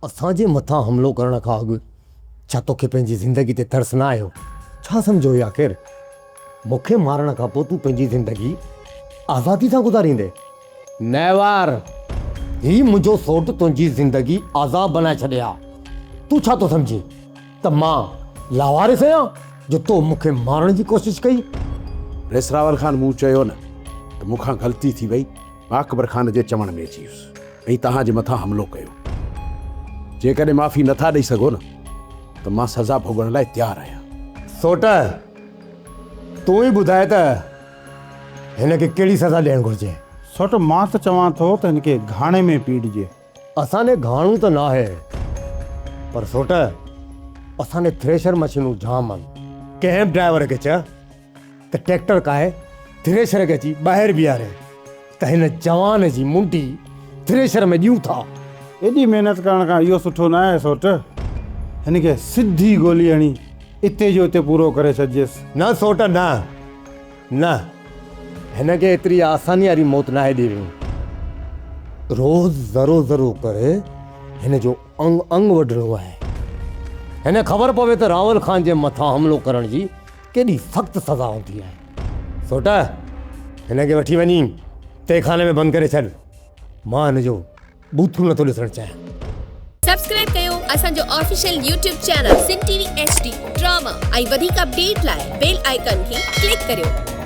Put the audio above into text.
اسان جي مٿان حملو ڪرڻ کان اڳ ڇا توکي پنهنجي زندگي تي ترس نه آيو؟ ڇا سمجهيو هئي آخر مون کي مارڻ کان پوء تون پنهنجي زندگي آزادي سان گذاريندين؟ نيور! هي منهنجو سوٽ تنهنجي زندگي عذاب بنائي ڇڏي ها. تون ڇا ٿو سمجهين ته مان لاوارث آهيان جو تو مون کي مارڻ جي ڪوشش ڪئي؟ رئيس راول خان مون چيو نه ته مون کان غلطي ٿي وئي، مان اڪبر خان جي چوڻ ۾ اچي ويس ۽ توهان جي مٿان حملو ڪيو. جيڪڏهن معافي نه ٿا ڏئي سگهو نه ته مان سزا ڀوڳڻ لاء تيار آهيان. سوٽ! تون ئي ٻڌاء ته هن کي ڪهڙي سزا ڏيڻ گهرجي؟ سوٽ! مان ته چوان ٿو ته هن کي گهاڻي ۾ پيڙجي. اسان ڏي گهاڻو ته ناهي پر سوٽ! اسان ڏي ٿريشر مشينون جام آهن. ڪنهن به ڊرائيور کي چئه ته ٽريڪٽر ڪاهي ٿريشر کي اچي ٻاهر بيهاري ته هن جوان جي منڍي ٿريشر ۾ ڏيون ٿا. ايڏي محنت ڪرڻ کان اهو سٺو نه آهي سوٽ، هن کي سڌي گولي هڻي اتي جو اتي پورو ڪري ڇڏجيس. نه سوٽ نه، نه، هن کي ايتري آساني واري موت ناهي ڏيڻي. روز ذرو ذرو ڪري هن جو انگ انگ وڍڻو آهي. هن کي خبر پوي ته راول خان جي مٿان حملو ڪرڻ جي ڪيڏي سخت سزا هوندي آهي. سوٽ، هن کي وٺي وڃي تهخاني ۾ بند ڪري ڇڏ. مان هن جو ٻوٿو نٿو ڏسڻ چاهيان. سبسڪرائب ڪيو اسان جو official YouTube channel Sindh T V H D drama ۽ وڌيڪ اپڊيٽ لاء بيل آئيڪان کي ڪلڪ ڪريو.